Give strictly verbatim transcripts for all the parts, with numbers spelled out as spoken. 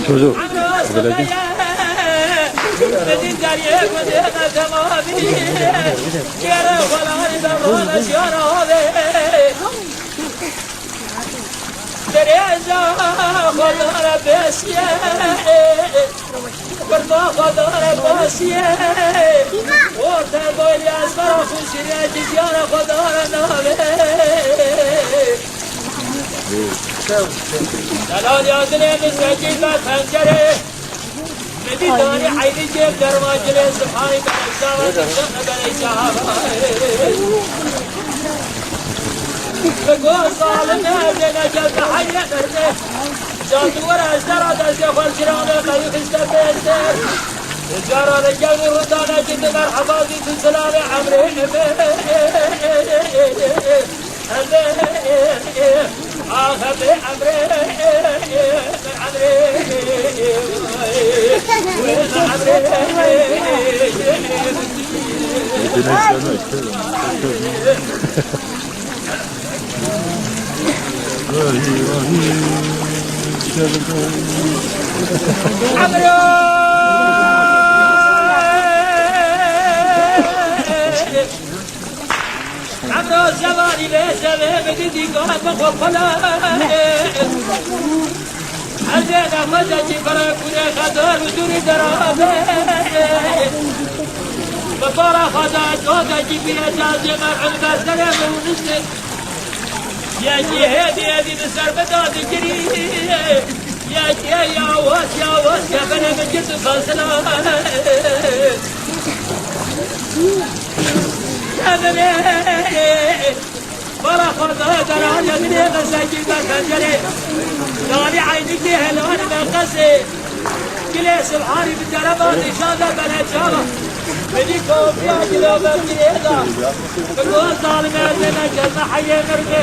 Çocuğu. Dereza xwe dare besiye, kurda xwe dare basiye. Orta boylu ezbera xwe şiriyeti diyara xwe dare nave. Delal yazine mizgîn ve pencere. Medî danî eynî cêb dermancilê zimanî bereyşava dişe bereyşava. Bi go zalim erdê necel bi heyre merde. Can duwar ejdera destê xwe kirane qeyû xişte pêşte. Cara li gel rûdane ki di merheba zî tu silavê emrê. Emro zemanî vê sevê min dî gana bi xwe xwela. Erdê nexwezekî bere kûrê xedar û dûrî derabe. Bi para xwe de codekî bîre cazê me elbestere min û niştin. Yekî hêdî hêdî li ser min da digirî. Yekê yawaz yawaz kefenê min girt û xezina. Kefenê. Bara xwe da derariya dilê xezekî me pencerê. Nalî eynîkê helanî me qesê. Gilê Sibhanî bi tereba nîşan de bere çava. Bidî kofiya gilo ve girêda. Bi go zalimê erdê me kerme heyê mirde.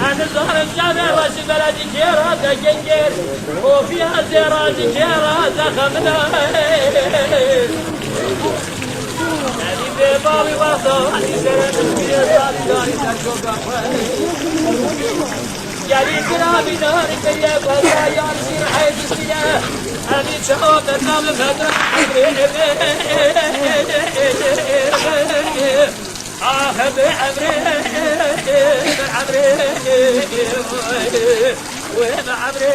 Ez nizanim çavê reşî beredî kêra de gengêr. Kofiya zêra di kêra de xemina. Evî bê bavî wexta hezî sere min bîre zarî zarî ser coka xwe. Gelî kira bînarî kiriye, beza yan şîr heydi şîre. Evî çawa beta min vedra emrê. Ah, bi emrê, bi emrê, wê bi emrê.